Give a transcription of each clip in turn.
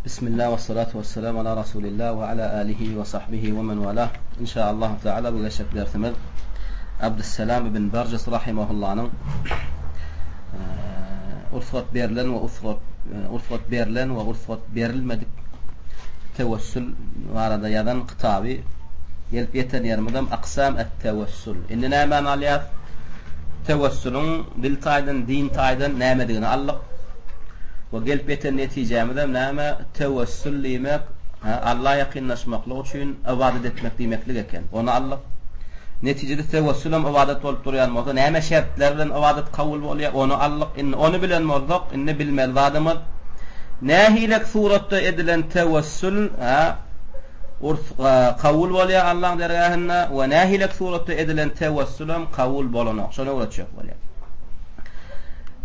Bismillah we salatu we selam ala Rasulillah we ala alihi we sahbihi we men wala. Inşaallah Teala bu geçjek dersimiz Abdussalam ibn Barjas rahimahullanyň ursat berlen we ursat ursat berlen we ursat berilmedik tewessül barada ýazan kitaby gelip ýeten ýerimizem Aksam et-tewessül. Indi nämäni alýas? Tewessüliň dil taýdan, din taýdan nämedigini aldyk. We gelip ýeten netijämizem näme? Tewessül diýmek, Alla ýakynlaşmaklyk üçin ybadat etmek diýmeklik eken. Ony aldyk. Netijede tewessülem ybadat bolup durýan bolsa, näme şertler bilen ybadat kabul bolýar? Ony aldyk. Indi ony bilen bolsak, indi bilmeli zadymyz, nähilek suratda edilen tewessül, kabul bolýar Allaň dergähinde we nähilek suratda edilen tewessülem kabul bolanok. Şony öwretjek bolýar.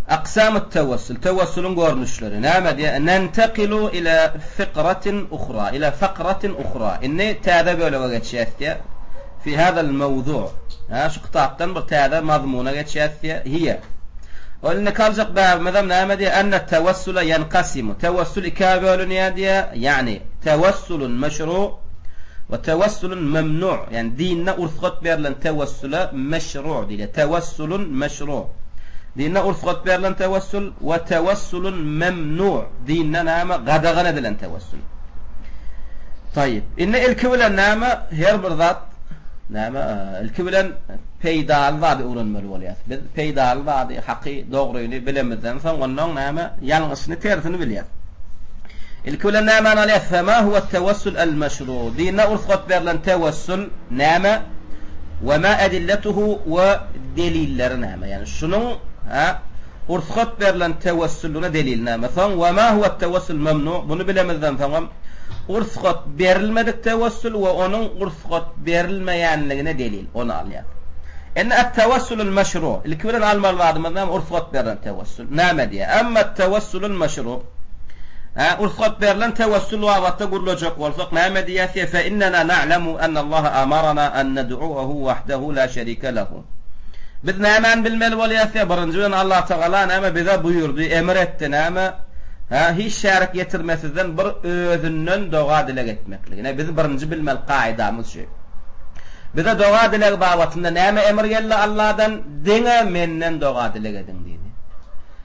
Aksamut tewessül, tewessüliň görnüşleri. Näme diýýär? Nentekilu ila fikratin uhra, ila fakratin uhra. Indi täze bölege geçýäs diýýär. Fi hazal mawzu. Ha, şu kitapdan bir täze mazmuna geçýäs diýýär. Hiýe. Ol indi kaljak bäbimizem näme diýýär? Enne tewessüle ýenkasimu. Tewessül ikä bölünýär diýýär. Ýagny tewessulun meşru we tewessulun memnu. Ýagny dinde ursgat berlen tewessüle meşru diýilýär. Tewessulun meşru. Dinde ursgat berlen tewessül we tewessulun memnu. Dinde näme? Gadagan edilen tewessül. Taýyp. Indi ilki bilen näme? Her bir zat näme? Ilki bilen peýdaly zady öwrenmeli bolýar. Biz peýdaly zady, haky, dogryny bilemizden soň ondan näme? Ýalňyşyny, tersini bilýäris. Ilki bilen nämäni alýas? Fema huwa tewessul el meşru. Dinde ursgat berlen tewessül näme? We ma edilletuhu we delilleri näme? Ýagny şunuň hä ursgat berlen tewessülligine delil näme? Soň we ma huwa tewessül memnu. Buny bilemizden soňam ursgat berilmedik tewessül we onuň ursgat berilmeýänligine delil. Ony alýas. Indi et-tewessülül meşru. Ilki bilen almaly zadymyz näme? Ursgat berlen tewessül. Näme diýýär? Emma tewessülül meşru. Hä, ursgat berlen tewessül babatda gürlejek bolsak, näme diýýär? Fe innena na'lemu ennallaha amarana en ned'uahu wahdehu la şerike lehu. Biz nämäni bilmeli bolýarys? Birinji bilen Allatagala näme bize buýurdy, emir etdi näme? Hä, hiç şärik ýetirmesizden bir özünden doga-dileg etmekligi. Ine, biz birinji bilmeli kaýdamyz şu. Bize doga-dileg babatynda näme emir geldi Alladan? Diňe menden doga-dileg ediň diýdi.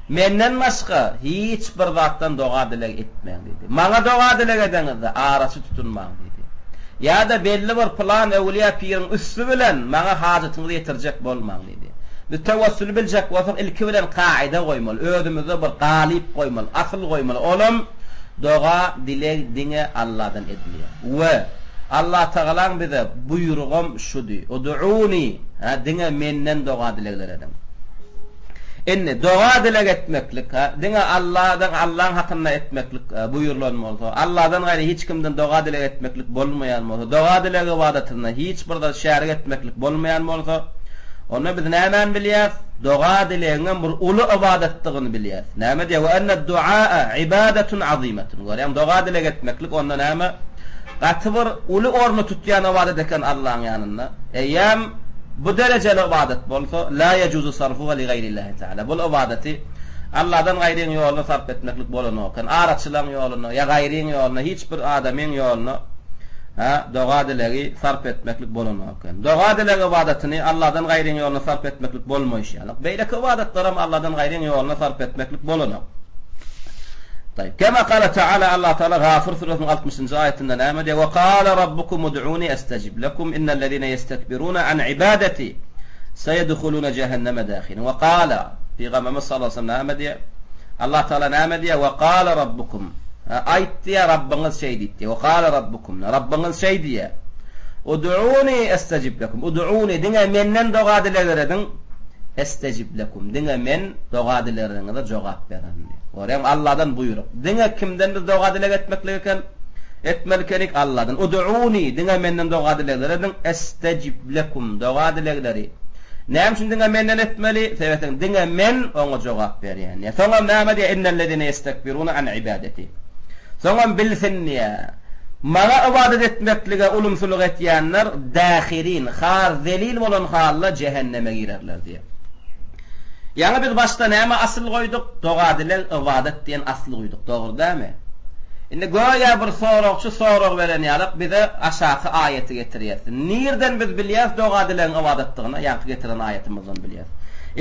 Menden başga hiç bir zatdan doga-dileg etmäň diýdi. Maňa doga-dileg edeňizde, araçy tutunmaň diýdi. Ýa-da belli bir pylan öwülýä piriň üsti bilen maňa hajatyňyzy ýetirjek bolmaň diýdi. Biz tewessüli biljek bolsak, ilki bilen kaida goýmaly, özümizde bir galyp goýmaly, asyl goýmaly. Olam doga-dileg diňe Alladan edilýär. We Allatagalaň bize buýrugam şudy, Ud'uni, hä, diňe menden doga-dilegler ediň. Indi, doga-dileg etmeklik, diňe Alladan, Allaň hakynda etmeklik buýrulan bolsa, Alladan gaýry hiç kimden doga-dileg etmeklik bolmaýan bolsa, doga-dileg ybadatynda hiç bir zat şärik etmeklik bolmaýan bolsa, onda biz nämäni bilýäris? Doga-dilegiňem bir uly ybadatdygyny bilýäris. Näme diýýär? Ve enne-duaa ibadatun azymetun. Görýäňmi? Doga-dileg etmeklik onda näme? Gaty bir uly orny tutýan ybadat eken Allaň ýanynda. Eýýäm Bu derejeli ybadat bolsa, la ýejuzu sarfuha li gaýrillahi teala. Bul ybadaty Allahdan gaýryň ýoluna sarp etmeklik bolanok eken. Araçylaň ýoluna ýa gaýryň ýoluna hiç bir adamyň ýoluna ha doga-dilegi sarp etmeklik bolanok eken. Doga-dileg ybadatyny Allahdan gaýryň ýoluna sarp etmeklik bolmaýşy ýaly, beýleki ybadatlaram Allahdan gaýryň ýoluna sarp etmeklik bolanok. Taýyp. Kema kala Teala Allah Teala Gafyr suresynyň 60-njy aýatynda näme diýýär? Wa kala rabbukum ud'uni estajib lekum innellezine ýestekbiruna an ibadeti seýedhuluna jehenneme dahirin. Wa kala Pygamberimiz sallallahu aleyhi ve sellem näme diýýär? Allah Teala näme diýýär? Wa kala rabbukum aýt diýýär Rabbyňyz şeý diýdi. Wa kala rabbukum Rabbyňyz şeý diýýär. Ud'uni estajib lekum. Ud'uni diňe menden doga dileg ediň. Estejib lekum, diňe men doga-dilegleriňize jogap bererin diýip. Görýäňmi, Alladan buýruk. Diňe kimden biz doga-dileg etmeklik eken? Etmeli ekenik? Alladan. Ud'uni, diňe menden doga-dilegler ediň, estejib lekum, doga-dilegleri. Näme üçin diňe menden etmeli? Sebäpden diňe men oňa jogap berýän diýýär. Soňam näme diýýär? Innellezine ýestekbiruna an ibadeti. Soňam bilsin diýýär. Maňa ybadat etmeklige ulumsylyk etýänler dähirin, har, zelil bolan halda jähenneme girerler diýýär. Ýaňy biz başda näme asyl goýduk? Doga-dileg ybadat diýen asly goýduk, dogry dälmi? Indi göýä bir soragçy sorag beren ýalak bize aşaky aýaty getirýär. Nirden biz bilýäris doga-dilegiň ybadatdygyny? Ýaňky getiren aýatymyzdan bilýäris.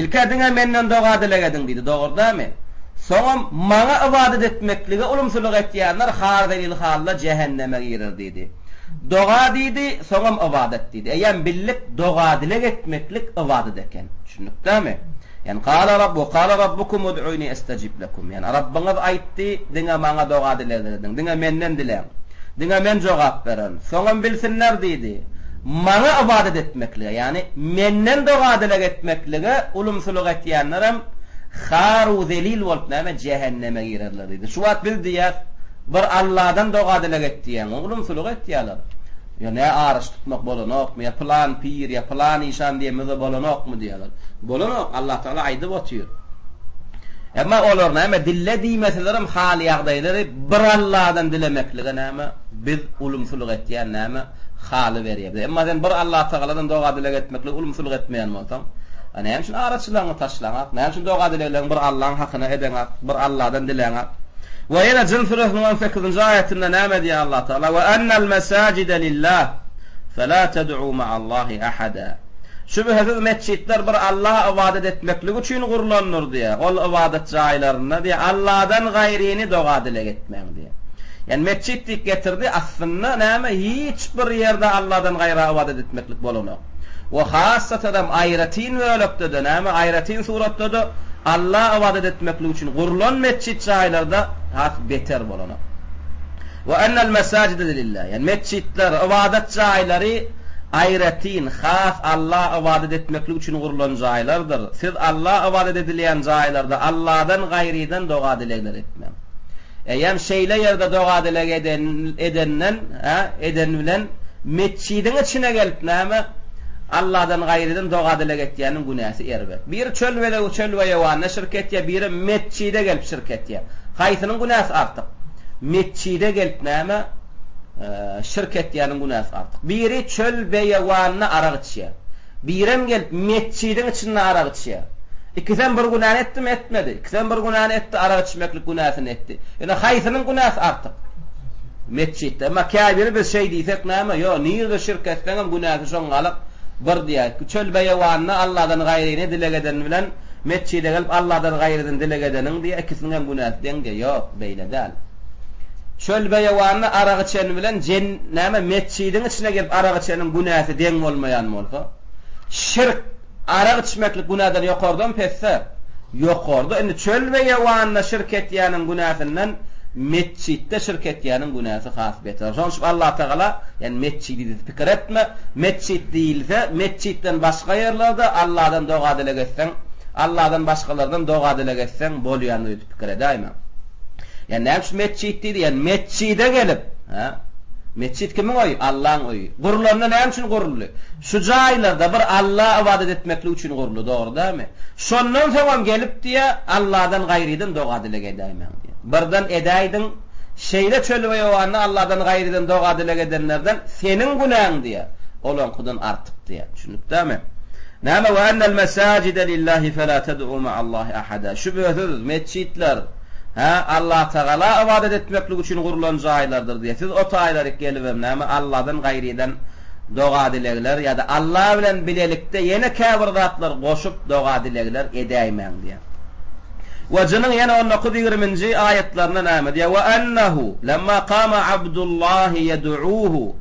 Ilk-ä diňe menden doga-dileg ediň diýdi, dogry dälmi? Soňam maňa ybadat etmeklige ulumsylyk etýänler har-zelil halda jähenneme girer diýdi. Doga diýdi, soňam ybadat diýdi. Eýýäm bildik, doga-dileg etmeklik ybadat eken. Düşündik dälmi? Ýagny Kala Rabb we kala Rabbukum ud'uni estajib lekum. Ýagny Rabbyňyz aýtdy, diňe maňa doga-dilegler ediň, diňe menden diläň. Diňe men jogap bererin. Soňam bilsinler diýdi. Maňa ybadat etmeklige, ýagny menden doga-dileg etmeklige ulumsylyk etýänlerem har-u zelil bolup näme jähenneme girerler diýdi. Şu wagt biz diýýäs, bir Alladan doga-dileg et diýýäň, ulumsylyk etýärler. Ýa nä araç tutmak bolanokmy, ýa pylan pir, ýa pylan işan diýemizde bolanokmy diýýärler. Bolanok, Allatagala aýdyp otyr. Emma olar näme dille diýmeselerem hal-ýagdaýlary bir Alladan dilemeklige näme biz ulumsylyk etýän näme haly berýär bize. Emma sen bir Allatagaladan doga-dileg etmekligi ulumsylyk etmeýän bolsaň, a näme üçin araçylaryňy taşlaňak, näme üçin doga-dilegleriňi bir Allaň hakyna edeňak, bir Alladan diläňak? We ýene Jyn süresiniň on sekizinji aýatynda näme diýýär Allatagala, We ennel mesajide lillah, fela ted'u ma'allahi ahada. Şübhesiz metjitler bir Allaha ybadat etmeklik üçin gurlandyr diýýär. Ol ybadat jaýlarynda diýýär, Alladan gaýryny doga-dileg etmäň diýýär. Ýagny metjit diýip getirdi, aslynda näme hiç bir ýerde Alladan gaýra ybadat etmeklik bolanok. We hassatanam aýratyn bölekde-de näme aýratyn suratda-da Allaha ybadat etmeklik üçin gurlan metjit jaýlarda has beter bolanok. We ennel mesajide lillah, ýagny metjitler, ybadat jaýlary aýratyn, has Alla ybadat etmeklik üçin gurlan jaýlardyr. Siz Alla ybadat edilýän jaýlarda Alladan gaýrydan doga-dilegler etmäň. Eýýäm şeýle ýerde doga-dileg eden edenden, hä, eden bilen metjidiň içine gelip näme, Alladan gaýrydan doga-dileg etýäniň günäsi erbet. Biri çöl belewi çöl beýewanda şirk etýär, biri metjide gelip şirk etýär. Haýsynyň günäsi artyk? Metjide gelip näme şirk etýäniň günäsi artyk. Biri çöl beýewanda arak içýär. Birem gelip metjidiň içinde arak içýär. Ikisem bir günäni etdimi etmedi. Ikisem bir günäni etdi arak içmeklik günäsini etdi. Ýöne haýsynyň günäsi artyk? Metjitde. Emma käbiri biz şeý diýsek näme? Ýo, nirde şirk etseňem günäsi şoň galyk bir diýýär. Çöl beýewanda Alladan gaýryny dileg eden bilen Metjide gelip Alladan gaýrydan dileg edeniň diýýär, ikisiniň hem günäsi deň diýýär. Ýok, beýle däl. Çöl-beýewanda arak içen bilen jen näme metjidiň içine gelip arak içeniň günäsi deň bolmaýan bolsa, şirk, arak içmeklik günäden ýokardamy pesde? Ýokarda. Indi çöl-beýewanda şirk etýäniň günäsinden metjitde şirk etýäniň günäsi has beter. Şonuň üçin Allatagala, ýagny metjidi diýip pikir etme, metjit diýilse, metjitden başga ýerlerde Alladan doga-dileg etseň, Alladan başgalardan doga-dileg etseň bolýandyr öýdüp pikir edäýme. Ýa näme üçin metjit diýdi? Ýa metjide gelip, hä? Metjit kimiň öýi? Allaň öýi. Gurlanda näme üçin guruldy? Şu jaýlarda bir Alla ybadat etmeklik üçin guruldy, dogry dälmi? Şondan soňam gelip diýýär, Alladan gaýrydan doga-dileg edäýmäň diýýär. Birden edäýdiň, şeýle çöl-beýewanda Alladan gaýrydan doga-dileg edenlerden seniň günäň diýýär, olaňkydan artyk diýýär. Düşündik dälmi? Näme we ennel mesajide lillahi fela ted'u ma'allahi ahada. Şübhesiz, metjitler, hä, Allatagala ybadat etmeklik üçin gurlan jaýlardyr diýýär. Siz o taýlaryk gelibem näme Alladan gaýrydan doga-dilegler ýa-da Alla bilen bilelikde ýene käbir zatlar goşup doga-dilegler edäýmäň diýýär. We jynyň ýene on dokuz-ýigriminji aýatlarynda näme diýýär? We ennehu lemma kama Abdullahi ýed'uhu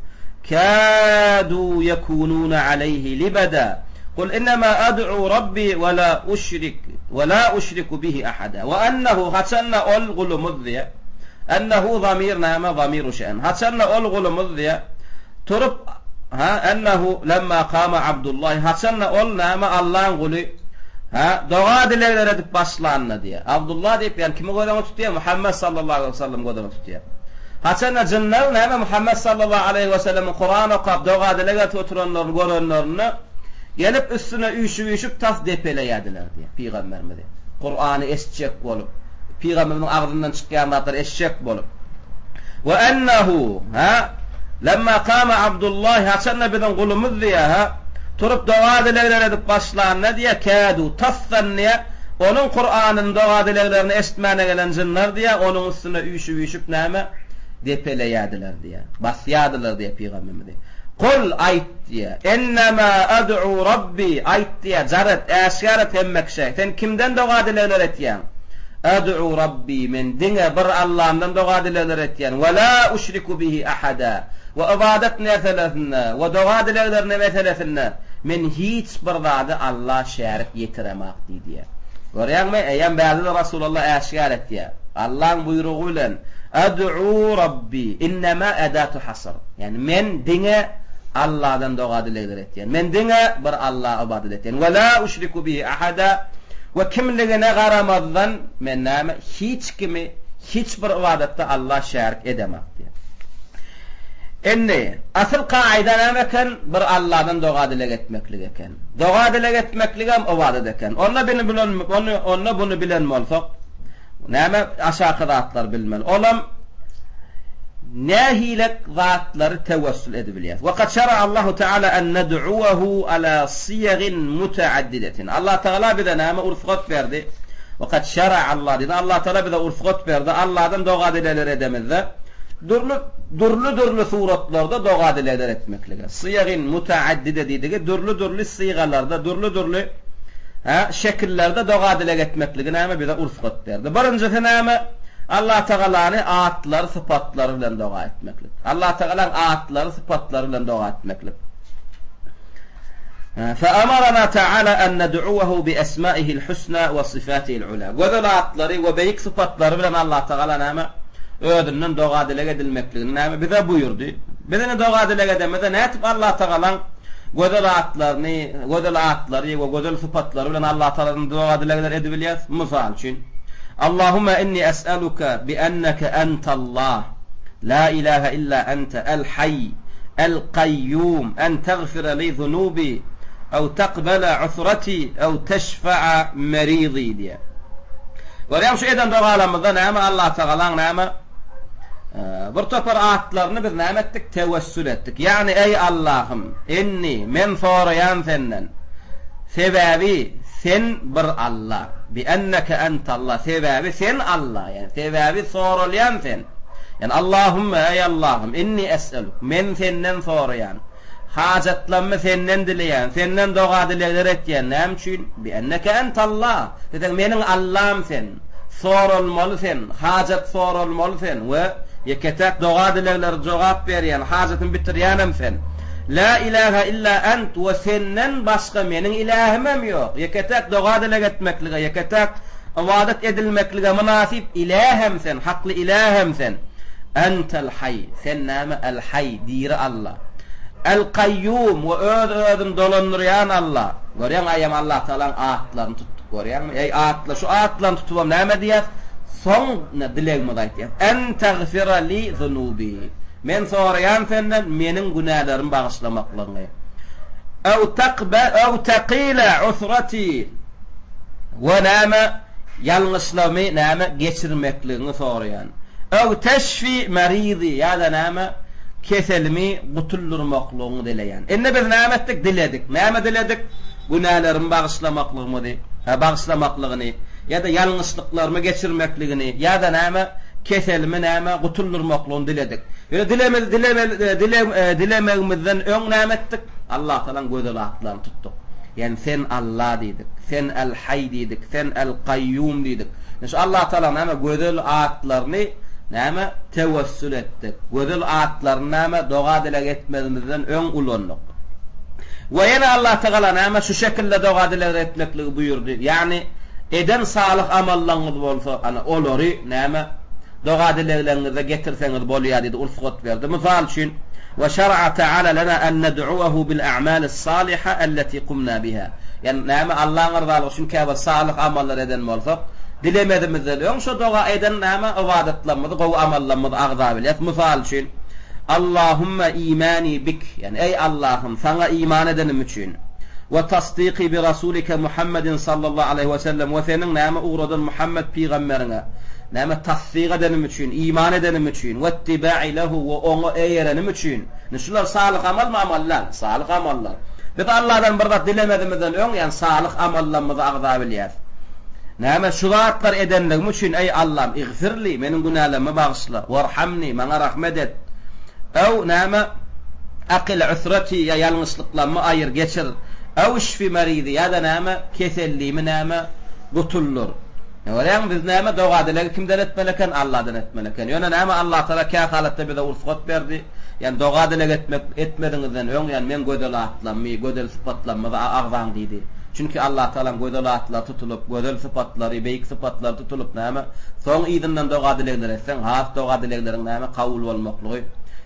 Kâdû yekûnûne aleyhi libeda. Kul innema ad'u Rabbi we la uşrik we la uşriku bihi ahada. We ennehu haçanda ol gulumyz diýe. Ennehu zamir näme? Zamiru şe'n. Haçanda ol gulumyz diýe. Turup ha ennehu lemma kama Abdullahi haçanda ol näme Allaň guly ha doga dilegler edip başlanda diýe. Abdullah diýip ýani kimi göz öňünde tutýar? Muhammed sallallahu aleyhi ve sellem göz öňünde tutýar. Haçanda jynlar näme Muhammet sallallahu aleýhi we sellemiň Kuran okap doga-dileg edip oturanlaryny görenlerinde, gelip üstüne üýşüp-üýşüp tas depeleýärdiler diýýär pygamberimizi. Kurany eşitjek bolup, pygamberimiziň agzyndan çykýan zatlary eşitjek bolup. We ennehu, ha, lemma kama Abdullah, haçanda biziň gulumyz diýýär, ha, turup doga-dilegler edip başlanda diýýär, kädu, tasdan diýýär, onuň Kuranyny doga-dileglerini eşitmäne gelen jynlar diýýär, onuň üstüne üýşüp-üýşüp näme? Depeleýärdiler diýýär. Basýardylar diýýär pygamberimizi. Kul, aýt diýýär. Ennema ad'u Rabbi, aýt diýýär, jar et, äşgär et hemme kişä. Sen kimden doga-dilegler etýäň? Ad'u Rabbi, men diňe bir Allamdan doga-dilegler etýän. We la uşriku bihi ahada. We ybadat merselesinde we doga-dileglerinde meselesinde men hiç bir zady Alla şärik ýetiremak diý diýýär. Görýäňmi, eýýäm bärde-de Rasulalla äşgär etýär. Allaň buýrugy bilen, Ad'u Rabbi, innema edatu hasr. Ýagny men diňe Alladan doga-dilegler etýän. Men diňe bir Alla ybadat etýän. We la uşriku bihi ahada. We kimligine garamazdan men näme hiç kimi hiç bir ybadatda Alla şärik edemak diýýär. Indi asyl kaida näme eken? Bir Alladan doga-dileg etmeklik eken. Doga-dileg etmekligem ybadat eken. Onda bini bilen onda buny bilen bolsak, Näme aşaky zatlary bilmeli. Olam nähilek zatlary tewessül edibilýär. We kad şera'a Allahu Teala en ned'uwehu ala siýagin muteaddidetin. Allah Tagala bize näme ursgat berdi? We kad şera'a Allah diýdi. Allah Tagala bize ursgat berdi. Allahdan doga-dilegler edemizde dürli dürli-dürli suratlarda doga-dilegler etmeklige. Siýagin muteaddide diýdigi dürli-dürli sygalarda, dürli-dürli Hä, şekillerde doga-dileg etmekligi näme bize ursgat berdi. Birinjisi näme? Allatagalany atlary, sypatlary bilen doga etmeklik. Allatagalaň atlary, sypatlary bilen doga etmeklik. Fe-amarana ta'ala en ned'uwehu bi esmaihil husna we sifatihil ula. Gözel atlary we beýik sypatlary bilen Allatagala näme? Özünden doga-dileg edilmekligini näme bize buýurdy. Biz indi doga-dileg edemizde nätip Allatagalaň Gözel atlaryny, gözel atlary we gözel sypatlary bilen Allatagaladan doga-dilegler edibilýäris. Mysal üçin, Allahumma inni es'eluke bi enneke entallah, la ilahe illa ente, el-hayy, el-kaýýum, en tagfire li zunubi, ew takbele usrati, ew teşfe'a meridi diýýär. Görýäňmi şu eden dogalarymyzda näme Allatagalaň näme Bir topar atlaryny biz näme etdik? Tewessül etdik. Ýagny, eý Allahym, inni, men soraýan senden. Sebäbi sen bir Alla. Bi enneke entallah. Sebäbi sen Alla. Ýagny, sebäbi soralýan sen. Ýagny, Allahümme, eý Allahym, inni es'eluk. Men senden soraýan. Hajatlarymy senden dileýän. Senden doga-dilegler etýän. Näme üçin? Bi enneke entallah. Diýseň, meniň Allam sen. Soralmaly sen, hajat soralmaly sen we ýeke-täk doga-dileglere jogap berýän, hajatyny bitirýänem sen. Lä ilähe illa ent we senden başga meniň ilähimem ýok. Ýeke-täk doga-dileg etmeklige, ýeke-täk ybadat edilmeklige mynasyp ilähem sen, hakly ilähem sen. Entel haý, sen näme El-Haý, diri Alla. El-Kaýýum we öz-özüni dolandyrýan Alla. Görýäňmi aýam Allatagalaň atlaryny tutduk görýäňmi? Eý atlar şu atlaryny tutubam näme diýýäs? Soň dilegimizi aýtýas. En tagfira li zunubi. Men soraýan senden meniň günälerimi bagyşlamaklygyňy. Ew takbe ew taqila usrati. We näme ýalňyşlygymy näme geçirmekligiňi soraýan. Ew teşfi marizi ýa-da näme keselimi gutuldyrmaklygyňy dileýän. Indi biz näme etdik? Diledik. Näme diledik? Günälerimi bagyşlamaklygymyzy, bagyşlamaklygyny, ýa-da ýalňyşlyklarymy geçirmekligini, ýa-da näme, keselimi näme, gutuldyrmaklygyny diledik. Ýöne dilemeli, dilemeli, dile, dilemegimizden öň näme etdik? Allatagalaň gözel atlaryny tutduk. Ýagny Sen Alla diýdik, Sen El-Haý diýdik, Sen El-Kaýýum diýdik. Ine şu Allatagalaň näme, gözel atlaryny näme, tewessül etdik. Gözel atlaryny näme, doga-dileg etmezimizden öň ulandyk. We ýene Allatagala näme, şu şekilde doga-dileg etmekligi buýurdy. Ýagny, eden salyh amallaryňyz bolsa, ana, olary näme, doga-dilegleriňizde getirseňiz bolýar diýdi, ursgat berdi. Mysal üçin, Ve şer'a teala lena en ned'uehu bil a'malis saliha elleti kumna biha. Ýagny, näme, Allaň yrzalygy üçin käbir salyh amallar eden bolsak, Dilemezimizden öň şo doga eden näme ybadatlarymyzy, gowy amallarymyzy agzabilýäs. Mysal üçin, Allahumma imani bik, ýagny eý Allahym, saňa iman edenim üçin, we tasdyky bi rasulike Muhammedin sallallahu aleýhi we sellem we seniň näme ugradan Muhammet pygamberiňe näme tassyk edenim üçin, iman edenim üçin, we ittibai lehu we oňa eýerenim üçin. Indi şular salyh amalmy, amal däl? Salyh amallar. Biz Allahdan bir zat dilemezimizden öň, ýagny salyh amallarymyzy agzabilýäs. Näme, şu zatlar edenligim üçin, eý, Allam, igfirli, meniň günälerimi bagyşla, werhamni, maňa rahmet et. Ew, näme, akil usrati, ýa ýalňyşlyklammy aýyr, geçir. Ew işfi marizi, ýa-da näme, kesellimi näme, gutuldyr. Görýäňmi, biz näme, doga-dilegi kimden etmeli eken? Alladan etmeli eken. Ýöne näme, Allatagala kä halatda bize ursgat berdi. Ýani doga-dileg etmek, etmeziňizden öň, ýani meň gözel atlammy, gözel sypatlammyzy agzaň diýdi. Çünki Allatagalaň gözel atlary tutulyp, gözel sypatlary, beýik sypatlary tutulyp näme, soň yzyndan doga-dilegler etseň, has doga-dilegleriň näme, kabul bolmaklygy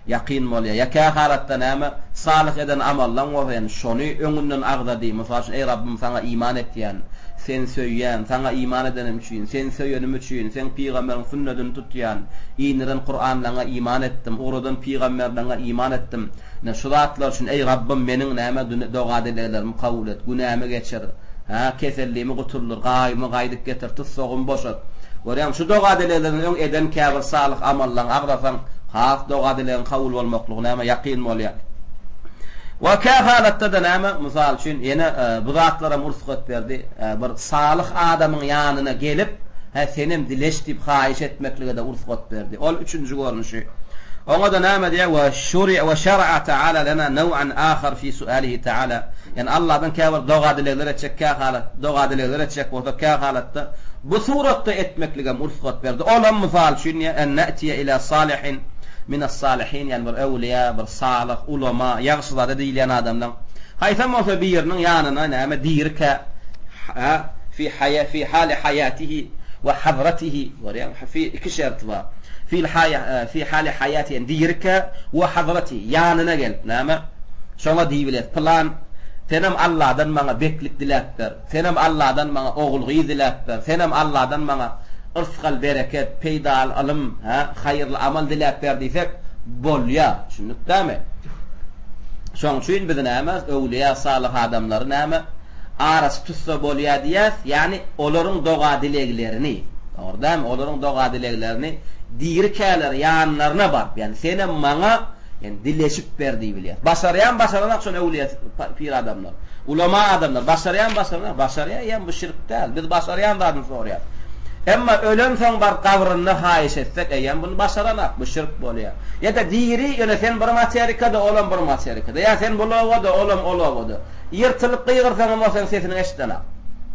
ýakyn bolýar. Ýa kä halatda näme, salyh eden amallaň bolsa, ýani şony öňünden agza diý. Mysal üçin, Eý Rabbym saňa iman etýän, Seni söýýän, Saňa iman edenim üçin, Seni söýenim üçin, Seň pygamberiň sünnedini tutýan, indiren Kuranlaňa iman etdim, ugradan pygamberleňe iman etdim. Ine, şu zatlar üçin, eý, Rabbym, meniň näme doga-dileglerimi kabul et, günämi geçir, hä, kesellimi gutuldyr, gaýybymy gaýdyp getir, tussagymy boşat. Görýäňmi, şu doga-dileglerden öň eden käbir salyh amallaňy agzasaň, has doga-dilegiň kabul bolmaklygy näme, ýakyn bolýar. We kä halatda-da näme, mysal üçin, ýene bu zatlaram rugsat berdi, bir salyh adamyň ýanyna gelip, hä, senem dileş diýip haýyş etmeklige-de rugsat berdi. Ol üçünji görnüşi. Oňa-da näme diýýär, We şuri'a we şer'a ta'ala lena naw'an ahar fi su'alihi ta'ala. Ýagny Allahdan käbir doga-dilegler etjek kä halat, doga-dilegler etjek bolsa kä halatda bu suratda etmekligem rugsat berdi. Olam mysal üçin diýýär, en na'tiýe ila salihin minas-salihin, ýagny bir öwliýa, bir salyh, ulama, ýagşyzada diýilýän adamlaň haýsam bolsa biriniň ýanyna näme dirikä, ha, fi haýa fi hali haýatihi we hadratihi, görýäňmi, fi iki şerti bar. Fi fi hali haýatihi, ýagny dirikä we hadratihi, ýanyna gelip näme, şoňa diýibiler, pylan, senem Alladan maňa beklik diläp ber, senem Alladan maňa ogul-gyz diläp ber, senem Alladan maňa yrsgal-bereket, peýdaly ylym, hä, haýyrly amal diläp ber diýsek, bolýar. Düşündik dämi? Şoň üçin biz näme, öwlüýä, salyh adamlary näme, arasy tutsa bolýar diýýäs, ýagny olaryň doga-dileglerini, dogry dälmi, olaryň doga-dileglerini dirikäler ýanlaryna baryp, ýagny senem maňa ýagny dileşip ber diýibilýär. Başarýan başaranok şony öwlüýä pir adamlar, ulama adamlar başarýan başaranok, başarýar, ýa bu şirk däl, biz başarýan zadyny soraýas. Emma ölensoň baryp gabrynda haýyş etsek, eýýäm buny başaranak, bu şirk bolýar. Ýa-da diri, ýöne sen bir materikada, olam bir materikada. Ýa sen bul obada, olam ol obada. Ýyrtylyp gygyrsaňam o seň sesiniň eşidenak.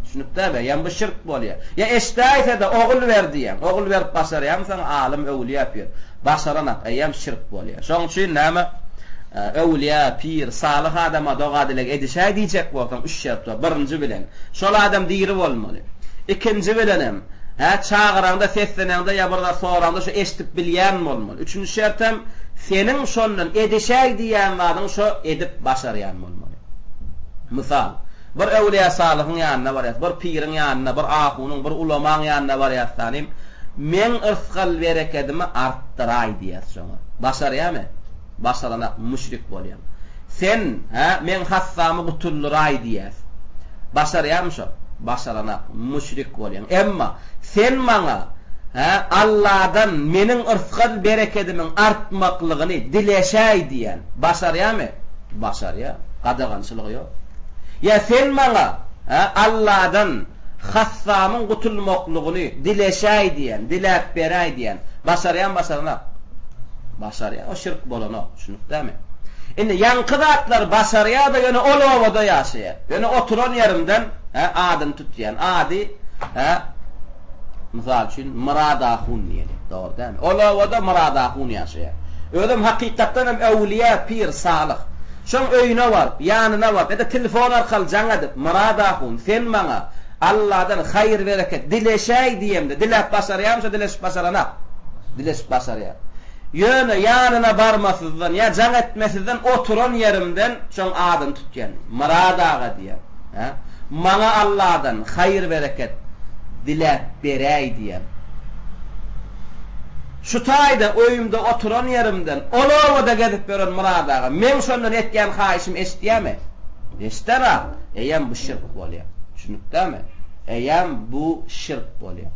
Düşünikdämi? Ýa bu şirk bolýar. Ýa eşidäýse-de ogul ber diýýäň. Ogul berip başarýarmysaň, alym, öwlüýä, pir. Başaranak, eýýäm şirk bolýar. Şoň üçin näme? Öwlüýä, pir, salyh adama doga-dileg edişäý diýjek bolsaň, üç şert bar. Birinji bilen, şol adam diri bolmaly. Ikinji bilenem, Hä, çagyraňda, sesleneňde ýa bir zat soraňda şo eşidip bilýän bolmaly. Üçünji şertem, seniň şondan edişäý diýýän zadyňy şo edip başarýan bolmaly. Mysal, bir öwlüýä-salyhyň ýanyna barýas, bir piriň ýanyna, bir ahunyň, bir ulamaň ýanyna barýas tanym, meň yrsgal-berekedimi artdyraý diýýäs şoňa. Başarýamy? Başaranak, müşrik bolýaň. Sen, hä, meň hassamy gutuldyraý diýýäs. Başarýarmy şo? Başaranak, müşrik bolýaň. Emma, sen maňa, hä, Alladan meniň yrsgal-berekedimiň artmaklygyny dileşäý diýýän. Başarýarmy? Başarýar. Gadagançylygy ýok. Ýa sen maňa, hä, Alladan hassamyň gutulmaklygyny dileşäý diýýän, diläp beräý diýýän. Başarýarmy, başaranak? Başarýar. O şirk bolanok. Düşünipdämi? Indi ýaňky zatlary başarýar-da, ýöne ol obada ýaşaýar. Ýöne oturan ýerimden, hä, adyny tutýan. Ady, hä, mysal üçin, Myrat ahun diýeli. Dogry dälmi? Ol obada Myrat ahun ýaşaýar. Özem hakykatdan hem öwlüýä, pir, salyh. Şoň öýüne baryp, ýanyna baryp ýa-da telefon arkaly jaň edip, Myrat ahun, sen maňa Alladan haýyr-bereket dileşäý diýemde, diläp başarýarmy şo dileşip başaranak? Dileşip başarýar. Ýöne ýanyna barmasyzdan ýa jaň etmesizden oturan ýerimden şoň adyny tutýan. Myrat aga diýýän. Hä? Maňa Alladan haýyr-bereket diläp beräý diýýän. Şu taýda öýümde oturan ýerimden ol obada gezip ýören Myrat aga meň şondan etýän haýyşymy eşidýämi? Eşider-a. Eýýäm bu şirk bolýar. Düşündikdämi? Eýýäm bu şirk bolýar.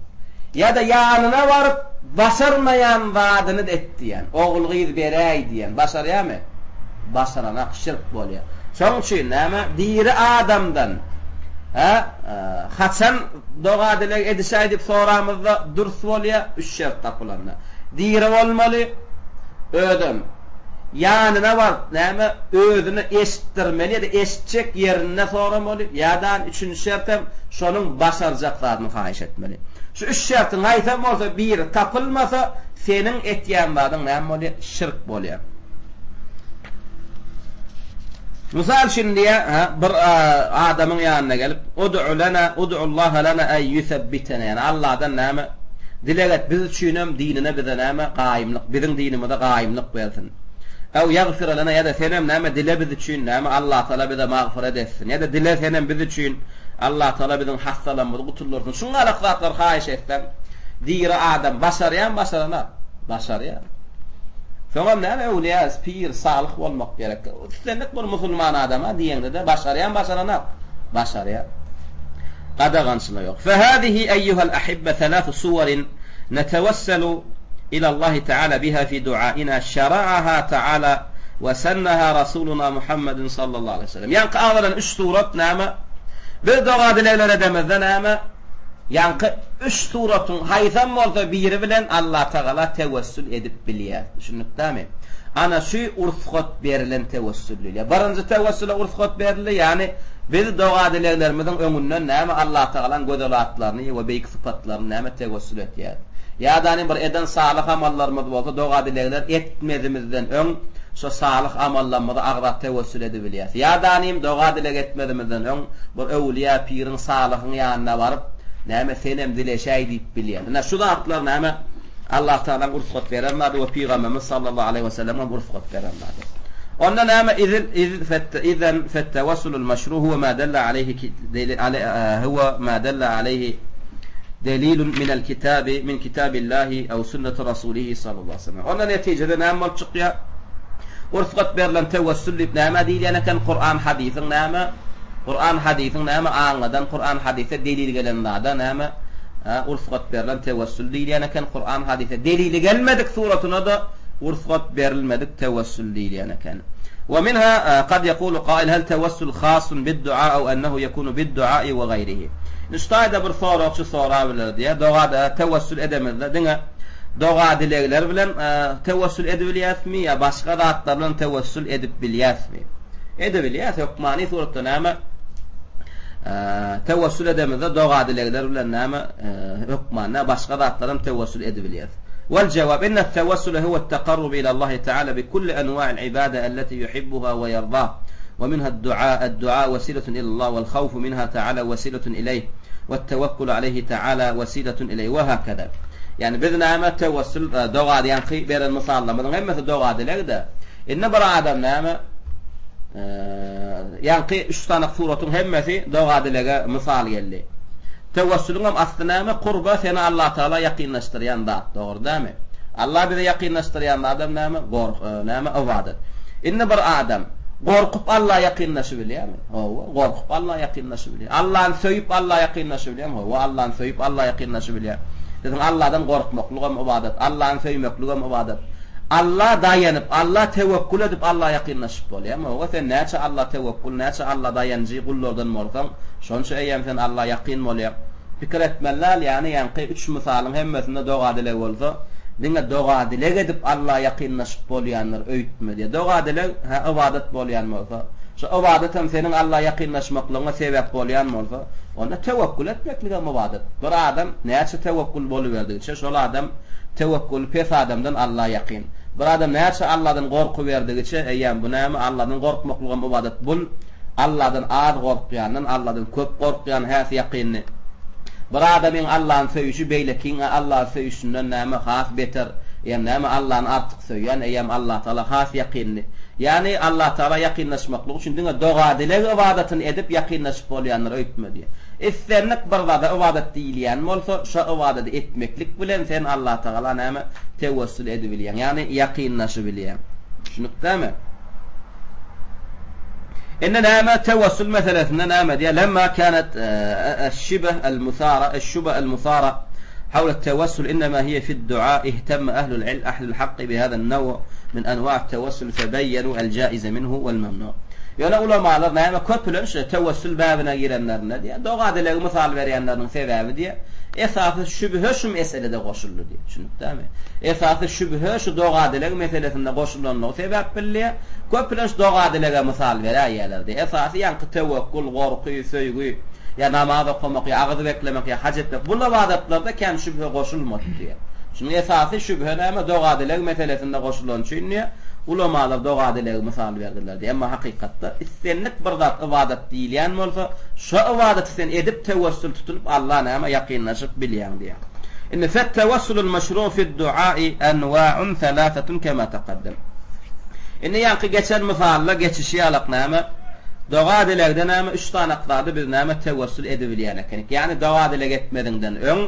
Ýa-da ýanyna baryp Başarmaýan zadyny et diýen. Ogul-gyz beräý diýen. Başarýarmy? Başaranak, şirk bolýar. Şoň üçin näme? Diri adamdan, Hä, haçan doga-dileg edişäý diýip soramyzda dürs bolýar, üç şert tapylanda. Diri bolmaly, özem ýanyna baryp näme, özüne eşitdirmeli ýa-da eşitjek ýerinde soramaly, ýa-da üçünji şertem şonuň başarjak zadyny haýyş etmeli. Şu üç şertiň haýsam bolsa biri tapylmasa, seniň etýän zadyň näme bolýar? Şirk bolýar. Mysal üçin diýýär, ha, bir adamyň ýanyna gelip, Ud'u lana, ud'ullaha lana ay yusabbitena, ýagny Allahdan näme dileg et, biz üçinem dinine bize näme gaýymlyk, biziň dinimize gaýymlyk bersin. Ew ýagfira lana ýa-da senem näme dile biz üçin näme Allah Taala bize magfyret etsin. Ýa-da dile senem biz üçin Allah Taala biziň hassalarymyzy gutuldyrsyn. Şuňalak zatlar haýyş etseň, diri adam başarýarmy, başaranok? Başarýar. Soňam näme öwlüýä, pir, salyh bolmak gerek. Islendik bir musulman adama diýeňde-de başarýan başaranok. Başarýar. Gadagançylyk ýok. Fehâzihi eýýuhel ahibbe selâsu suwerin netewesselu ilallahi teâlâ biha fi duâina şera'aha teâlâ we senneha Rasuluna Muhammedin sallallahu aleýhi we sellem. Ýaňky agzalan üç surat näme? Biz doga-dilegler edemizde näme? Ýaňky üç suratyň haýsam bolsa biri bilen Allatagala tewessül edip bilýär. Düşündikdämi? Ana şu ursgat berlen tewessül diýilýär. Birinji tewessüle ursgat berildi, ýagny biz doga-dileglerimiziň öňünden näme Allatagalaň gözel atlaryny we beýik sypatlaryny näme tewessül etýäris. Ýa-da bir eden salyh amallarymyz bolsa doga-dilegler etmezimizden öň şo salyh amallarymyzy agzap tewessül edibilýäris. Ýa-da doga-dileg etmezimizden öň bir öwlüýä, piriň, salyhyň ýanyna baryp, näme senem dileşäý diýip bilýär. Ine şu zatlar näme Allah Tagalaň rugsat beren zady we Pygamberimiz sallallahu aleýhi we sellemiň hem rugsat beren zady. Onda näme izil iz fette izen fettewessulul meşru huwe ma della aleýhi huwe ma della aleýhi delilun minel kitabi min kitabillahi ew sünneti rasulihi sallallahu aleýhi we sellem. Onda netijede näme bolup çykýar? Rugsat berlen tewessül diýip nämä diýilýän eken? Kuran hadysyň näme? Kuran hadysyň näme aňladan Kuran hadysda delil gelen zada näme ursgat berlen tewessül diýilýän eken Kuran hadysda delili gelmedik suratynada ursgat berilmedik tewessül diýilýän eken. Wa minha kad yekulu kail hel tewessül hasun bid dua ew ennehu yekunu bid duai we gaýrihi. Indi şu taýda bir soragçy sorabiler diýýär dogada tewessül edemizde diňe doga dilegler bilen tewessül edibilýäsmi ýa başga zatlar bilen tewessül edip bilýäsmi? Edebilýäs, hökmany suratda näme? Tewessül edemizde doga-dilegler bilen näme? Hökman näme? Başga zatlar hem tewessül edibilýäs. Wal jawab, inne tewessule huwe tekarrub ila Allahi Teala bi kulli enwa'il ibade elleti yuhibbuha we ýerdah. We minha ad-dua, ad-dua wesiletun ila Allah wal hawfu minha Teala wesiletun ileýh we tewekkulu aleýhi Teala wesiletun ileýh we hakeza. Ýagny biz näme tewessül doga ýaňky beren mysallarymyzyň hemmesi doga-dilegde. Indi bir adam näme, ýaňky üç sany suratyň hemmesi doga-dilege mysal geldi. Tewessüliňem asly näme? Kurba seni Allatagala ýakynlaşdyrýan zat, dogry dälmi? Allah bize ýakynlaşdyrýan zadam näme? Gork, näme? Ybadat. Indi bir adam gorkup Alla ýakynlaşybilýärmi? Hawa, gorkup Alla ýakynlaşybilýär. Allany söýüp Alla ýakynlaşybilýärmi? Hawa, Allany söýüp Alla ýakynlaşybilýär. Siziň Alladan gorkmaklygam ybadat, Allany söýmekligem ybadat. Alla daýanyp, Alla tewekkül edip Alla ýakynlaşyp bolýarmy? Hawa, sen näçe Alla tewekkül, näçe Alla daýanyjy gullardan bolsaň, şonça eýýäm sen Alla ýakyn bolýaň. Pikir etmeli däl, ýagny ýaňky üç mysalyň hemmesinde doga-dileg bolsa, diňe doga-dileg edip Alla ýakynlaşyp bolýandyr öýtme diýýär. Doga-dileg, hä, ybadat bolýan bolsa, şo ybadat hem seniň Alla ýakynlaşmaklygyňa sebäp bolýan bolsa, onda tewekkül etmekligem ybadat. Bir adam näçe tewekkül boluberdigiçe, şol adam Tewekgul pes adamdan Alla ýakyn. Bir adam näçe Alladan gorkuberdigiçe, eýýäm bu näme, Alladan gorkmaklygam ybadat bul, Alladan az gorkýandan Alladan köp gorkýan häs ýakyndy. Bir adamyň Allany söýüşi beýlekiň Allany söýüşinden näme has beter, eýýäm näme Allany artyk söýýän, eýýäm Allatagala has ýakyndy. Ýagny Allatagala ýakynlaşmaklyk üçin diňe doga-dileg ybadatyny edip ýakynlaşyp bolýandyr öýtme diýýär. Islendik bir zada ybadat diýilýän bolsa, şo ybadady etmeklik bilen sen Allatagala näme tewessül edibilýäň, ýagny ýakynlaşybilýäň. Düşünikdämi? Indi näme tewessül meselesinde näme diýýär? Lemma kanat eş-şibh el-musara eş-şubha el-musara hawla tewessül innema hiye fi'd-dua ihtemma ahlul ilm ahlul hakki bi hada an-naw' min anwa' at-tewessül febeyyenu el-jaize minhu wal-memnu'. Ýöne ulamalar näme köpülenç tewessül bäbine girenlerinde diýýär, doga-dilegi mysal berýänleriniň sebäbi diýýär, esasy şübhe şu meselede goşuldy diýýär. Düşündik dämi? Esasy şübhe şu doga-dileg meselesinde goşulanlygy sebäp bildi. Köpülenç doga-dilege mysal beräýýärler diýýär. Esasy ýaňky tewekkül, gorky, söýgi, ýa namaz okamak, ýa agyz beklemek, ýa haj etmek, bu ybadatlarda kän şübhe goşulmady diýýär. Şunuň esasy şübhe näme? Doga-dileg meselesinde goşulany üçin diýýär, ulamalar doga-dilegi mysal berdiler diýýär. Emma hakykatda islendik bir zat ybadat diýilýän bolsa, şo ybadaty sen edip tewessül tutunyp Alla näme ýakynlaşyp bilýäň diýýär. Indi Fet-tewessulul meşru fid-duai enwa'un selâsetun kemâ tekaddem. Indi ýaňky geçen mysalda geçişi ýalak näme? Doga-dilegde näme üç sanak zady biz näme tewessül edibilýän ekenik. Ýagny doga-dileg etmeziňden öň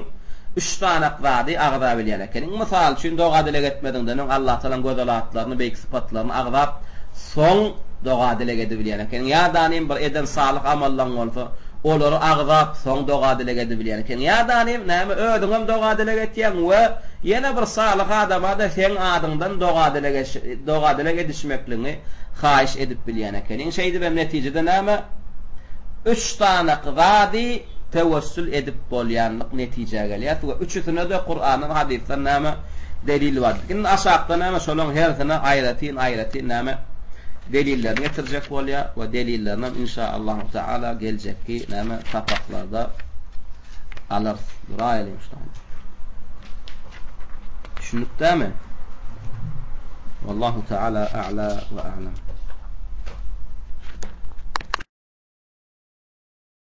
üç sanak zady agzabilýän ekeniň. Mysal üçin doga-dileg etmeziňden öň Allatagalaň gözel atlaryny, beýik sypatlaryny agzap, soň doga-dileg edibilýän ekeniň. Ýa-da bir eden salyh amallaň bolsa, olary agzap, soň doga-dileg edibilýän ekeniň. Ýa-da näme özüňem doga-dileg etýäň we ýene bir salyh adama-da seň adyňdan doga-dileg doga-dileg edişmekligiňi haýyş edip bilýän ekeniň. Şeýdibem netijede näme? Üç sany zady tewessül edip bolýanlyk netijä gelýär we üçüsine-de Kurandan, hadysdan näme? Delil bar. Indi aşakda näme şolaň hersine aýratyn-aýratyn näme delillerini getirjek bolýar we delillerinem inşa Allahu taala geljekki näme sapaklarda alarys. Duraýalyň şu taýda. Düşündik dämi? Wallahu taala a'la we a'lam.